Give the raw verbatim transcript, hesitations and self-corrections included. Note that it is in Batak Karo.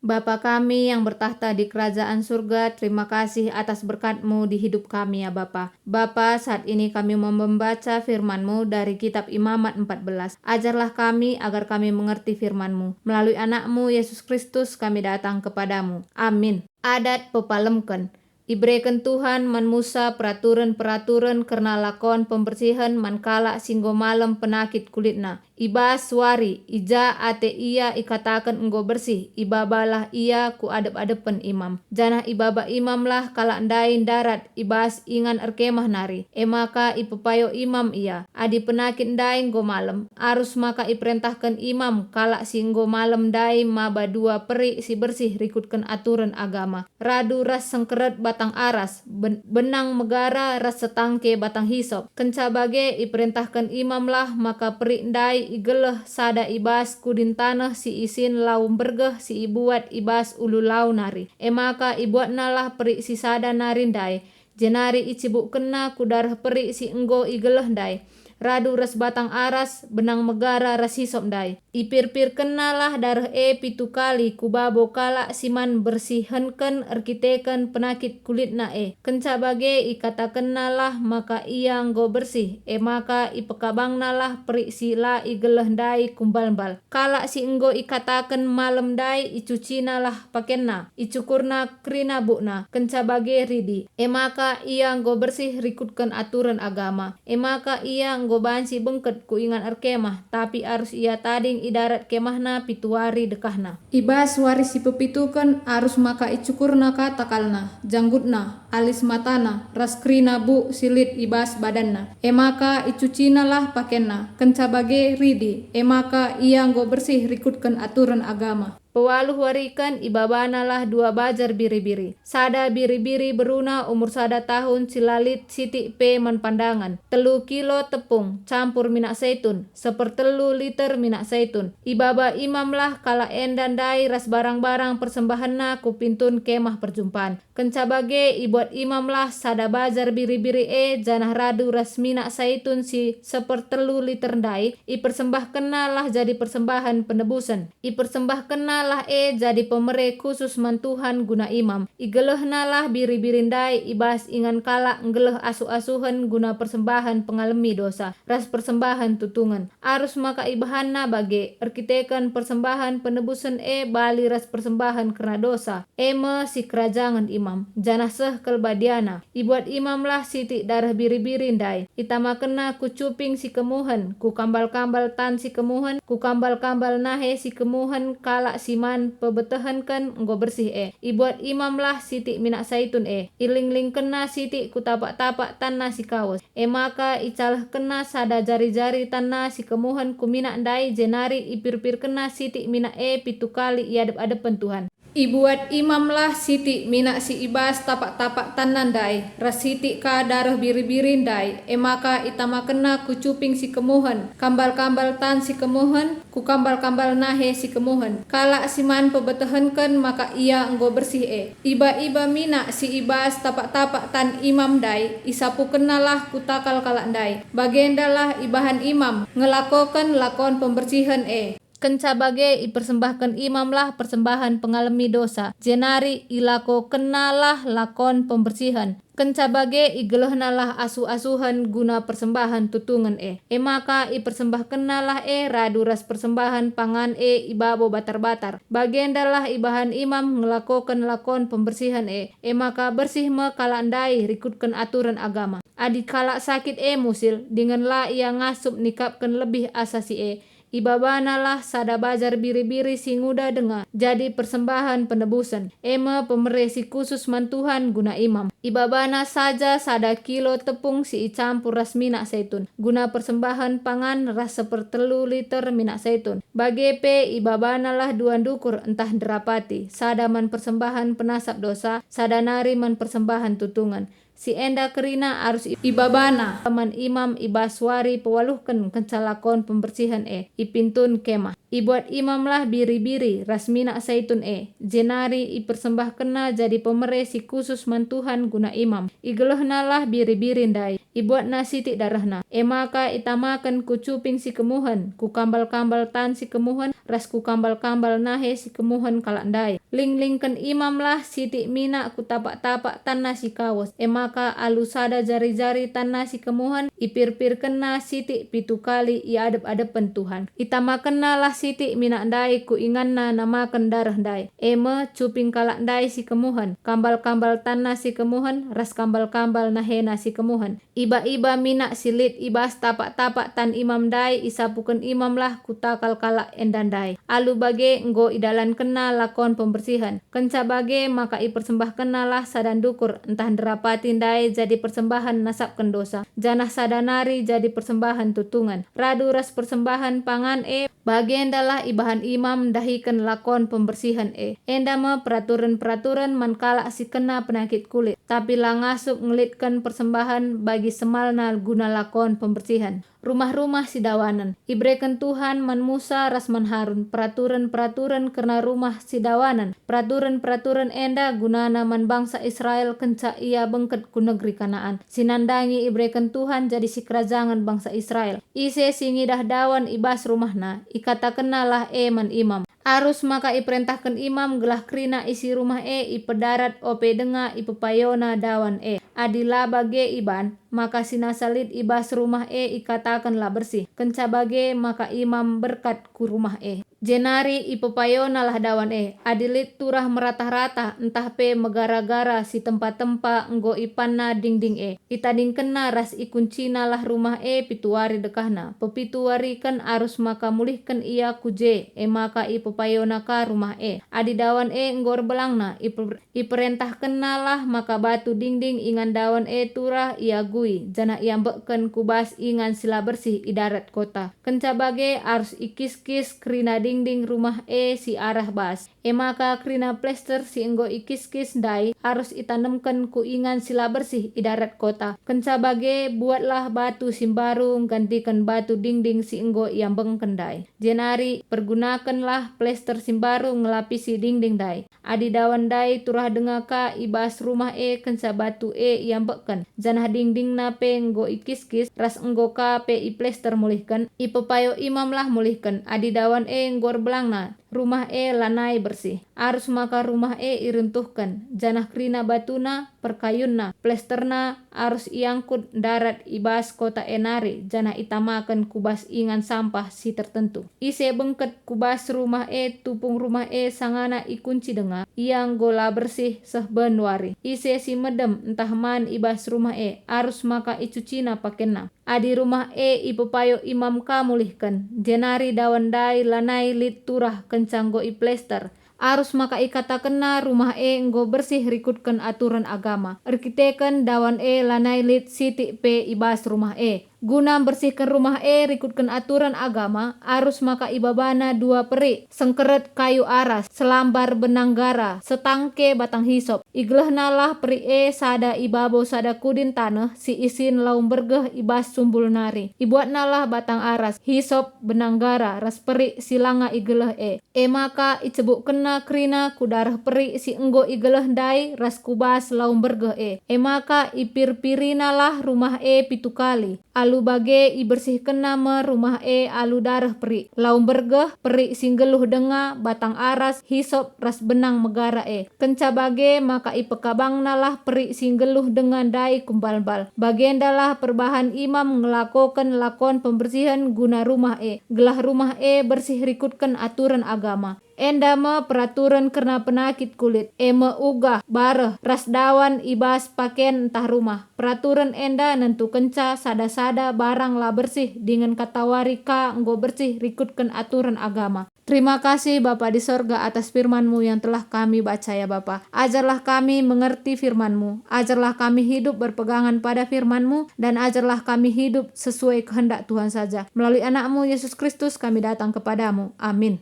Bapa kami yang bertakhta di kerajaan surga, terima kasih atas berkat-Mu di hidup kami, ya Bapa. Bapa, saat ini kami mau membaca firman-Mu dari kitab Imamat empat belas. Ajarlah kami agar kami mengerti firman-Mu. Melalui Anak-Mu, Yesus Kristus, kami datang kepada-Mu. Amin. Adat pepalemken. Ibereken Tuhan man Musa peraturen-peraturen kerna lakon pembersihen man kalak si enggo malem penakit kulitna. I bas wari, i ja ate ia ikataken enggo bersih, ibabalah ia ku adep-adepen imam. Janah ibaba imamlah kalak ndai ndarat i bas ingan erkemah nari, e maka ipepayo imam ia. Adi penakit ndai enggo malem, arus maka iperentahken imam kalak si enggo malem ndai maba dua perik si bersih rikutken aturen agama, radu ras sengkeret batang aras, ben-, benang megara ras setangke batang hisop. Kenca bage iperentahken imamlah maka perik ndai igeleh sada i bas kudin taneh si isin lau mbergeh si ibuat i bas ulu lau nari. E maka ibuatnalah perik si sada nari ndai, jenari icibukkenna ku dareh perik si enggo igeleh ndai, radu ras batang aras, benang megara ras hisop ndai. Ipirpirkennalah dareh e pitu kali ku babo kalak si man bersihenken erkiteken penakit kulitna e. Kenca bage ikatakennalah maka ia enggo bersih, e maka ipekabangnalah perik si la igeleh ndai ku mbalmbal. Kalak si enggo ikataken malem ndai icucinalah pakenna, icukurna kerina bukna, kenca bage ridi. E maka ia enggo bersih rikutken aturen agama. E maka ia enggo banci bengket ku ingan erkemah, tapi arus ia tading i darat kemahna pitu wari dekahna. I bas wari si pepituken arus maka icukurna ka takalna, janggutna, alis matana, ras kerina buk si lit i bas badanna. E maka icucinalah pakenna, kenca bage ridi, e maka ia enggo bersih rikutken aturen agama. Pewaluh wariken ibabanalah dua bajar biri-biri, sada biri-biri beruna umur sada tahun si la lit sitik pe man pandangen, telu kilo tepung, campur minak saitun, sepertelu liter minak saitun. Ibaba imamlah kalak enda ndai ras barang-barang persembahenna ku pintun Kemah Perjumpan. Kenca bage ibuat imamlah sada bajar biri-biri e janah radu ras minak saitun si sepertelu liter ndai, ipersembahkennalah jadi persembahen penebusen. Ipersembahkennalah e jadi pemere khusus man Tuhan guna imam. Igelehnalah biri-biri ndai i bas ingan kalak nggeleh asuh-asuhen guna persembahen pengalemi dosa ras persembahen tutungen. Arus maka ibahanna bage erkiteken persembahen penebusen e bali ras persembahen kerna dosa, e me sikerajangen imam, janah seh kal badiana. Ibuat imamlah sitik dareh biri-biri ndai, itamakenna ku cuping si kemuhen, ku kambal-kambal tan si kemuhen, ku kambal-kambal nahe si kemuhen kalak si man pebetehenken enggo bersih e. Ibuat imamlah sitik minak saitun e, ilinglingkenna sitik ku tapak-tapak tanna si kawes. E maka icalehkenna sada jari-jari tanna si kemuhen ku minak ndai, jenari ipirpirkenna sitik minak e pitu kali i adep-adepen Tuhan. Ibuat imamlah sitik minak si i bas tapak-tapak tanna ndai, ras sitik ka dareh biri-biri ndai, e maka itamakenna ku cuping si kemuhen, kambal-kambal tan si kemuhen, ku kambal-kambal nahe si kemuhen. Kalak si man pebetehenken maka ia enggo bersih e. Iba-iba minak si i bas tapak-tapak tan imam ndai isapukennalah ku takal kalak ndai. Bagendalah ibahan imam ngelakoken lakon pembersihen e. Kenca bage ipersembahken imamlah persembahen pengalemi dosa, jenari ilakokennalah lakon pembersihen. Kenca bage igelehnalah asuh-asuhen guna persembahen tutungen e. E maka ipersembahkennalah e radu ras persembahen pangan e i babo batar-batar. Bagendalah ibahan imam ngelakoken lakon pembersihen e. E maka bersih me kalak ndai rikutken aturen agama. Adi kalak sakit e musil, dingen la ia ngasup nikapken lebih asa si e, ibabanalah sada bajar biri-biri si nguda denga jadi persembahen penebusen, e me pemere si khusus man Tuhan guna imam. Ibabana saja sada kilo tepung si icampur ras minak saitun, guna persembahen pangan ras sepertelu liter minak saitun. Bage pe ibabanalah dua ndukur ntah nderapati, sada man persembahen penasap dosa, sada nari man persembahen tutungen. Si enda kerina arus ibabana man imam i bas wari pewaluhken kenca lakon pembersihen e i pintun kemah. Ibuat imamlah biri-biri ras minak saitun e, jenari ipersembahkenna jadi pemere si khusus man Tuhan guna imam. Igelehnalah biri-biri ndai, ibuatna sitik darehna. E maka itamaken ku cuping si kemuhen, ku kambal-kambal tan si kemuhen, ras ku kambal-kambal nahe si kemuhen kalak ndai. Linglingken imamlah sitik minak ku tapak-tapak tanna si kawes, e maka alu sada jari-jari tanna si kemuhen ipirpirkenna sitik pitu kali i adep-adepen Tuhan. Itamakennalah sitik minak ndai ku inganna namaken dareh ndai, e me cuping kalak ndai si kemuhen, kambal-kambal tanna si kemuhen, ras kambal-kambal nahena si kemuhen. Iba-iba minak si lit i bas tapak-tapak tan imam ndai isapuken imamlah ku takal kalak enda ndai. Alu bage enggo idalankenna lakon pembersihen. Kenca bage maka ipersembahkennalah sada ndukur ntah nderapati ndai jadi persembahen nasapken dosa, janah sada nari jadi persembahen tutungen, radu ras persembahen pangan e. Bagendalah ibahan imam ndahiken lakon pembersihen e. Enda me peraturen-peraturen man kalak si kena penakit kulit, tapi la ngasup ngelitken persembahen bagi semalna guna lakon pembersihen. Rumah-rumah si dawanen. Ibereken Tuhan man Musa ras man Harun peraturen-peraturen kerna rumah si dawanen. Peraturen-peraturen enda gunana man bangsa Israel kenca ia bengket ku negeri Kanaan, si nandangi ibereken Tuhan jadi sikerajangen bangsa Israel. Ise si ngidah dawan i bas rumahna, ikatakennalah e man imam. Arus maka iperentahken imam gelah kerina isi rumah e ipedarat ope denga ipepayona dawan e. Adi la bage iban, maka si nasa lit i bas rumah e ikataken la bersih. Kenca bage maka imam berkat ku rumah e. Jenari ipepayonalah dawan e. Adi lit turah meratah-ratah ntah pe megara-gara si tempa-tempa enggo ipanna dingding e, itadingkenna ras ikuncinalah rumah e pitu wari dekahna. Pepitu wariken arus maka mulihken ia ku je, e maka ipepayona ka rumah e. Adi dawan e enggo erbelangna, iper- Iperentahkennalah maka batu dingding ingan dawan e turah iagui, janah iambekken ku bas ingan si la bersih i darat kota. Kenca bage arus ikiskis kerina dingding rumah e si arah bas. E maka kerina plester si enggo ikiskis ndai arus itanemken ku ingan si la bersih i darat kota. Kenca bage buatlah batu si mbaru nggantiken batu dingding si enggo iambekken ndai. Jenari pergunakenlah plester si mbaru ngelapisi dingding ndai. Adi dawan ndai turah denga ka i bas rumah e kenca batu e iambekken, janah dingdingna pe enggo ikiskis ras enggo ka pe iplester mulihken, ipepayo imamlah mulihken. Adi dawan e enggo erbelangna, rumah e lanai bersih. Arus maka rumah e iruntuhken, janah kerina batuna, perkayunna, plesterna, arus iangkut ndarat i bas kota e nari, janah itamaken ku bas ingan sampah si tertentu. Ise bengket ku bas rumah e, tupung rumah e sangana ikunci denga, ia enggo la bersih seh ben wari. Ise si medem ntah man i bas rumah e, arus maka icucina pakenna. Adi rumah e ipepayo imam ka mulihken, jenari dawan ndai lanai lit turah kenca enggo iplester, arus maka ikatakenna rumah e enggo bersih rikutken aturen agama, erkiteken dawan e lanai lit sitik pe i bas rumah e. Guna mbersihken rumah e rikutken aturen agama, arus maka ibabana dua perik, sengkeret kayu aras, selambar benang gara, setangke batang hisop. Igelehnalah perik e sada i babo sada kudin taneh si isin lau mbergeh i bas sumbul nari. Ibuatnalah batang aras, hisop, benang gara, ras perik si langa igeleh e. E maka icebukkenna kerina ku dareh perik si enggo igeleh ndai ras ku bas lau mbergeh e. E maka ipirpirinalah rumah e pitu kali. Alu bage ibersihkenna me rumah e alu dareh perik, lau mbergeh, perik si nggeluh denga, batang aras, hisop, ras benang megara e. Kenca bage maka ipekabangnalah perik si nggeluh denga ndai ku mbalmbal. Bagendalah perbahan imam ngelakoken lakon pembersihen guna rumah e, gelah rumah e bersih rikutken aturen agama. Enda me peraturen kerna penakit kulit, e me ugah, bareh, ras dawan i bas paken ntah rumah. Peraturen enda nentukenca sada-sada barang la bersih dingen katawari ka enggo bersih rikutken aturen agama. Terima kasih, Bapa di sorga, atas firman-Mu yang telah kami baca, ya Bapa. Ajarlah kami mengerti firman-Mu, ajarlah kami hidup berpegangan pada firman-Mu, dan ajarlah kami hidup sesuai kehendak Tuhan saja. Melalui Anak-Mu, Yesus Kristus, kami datang kepada-Mu. Amin.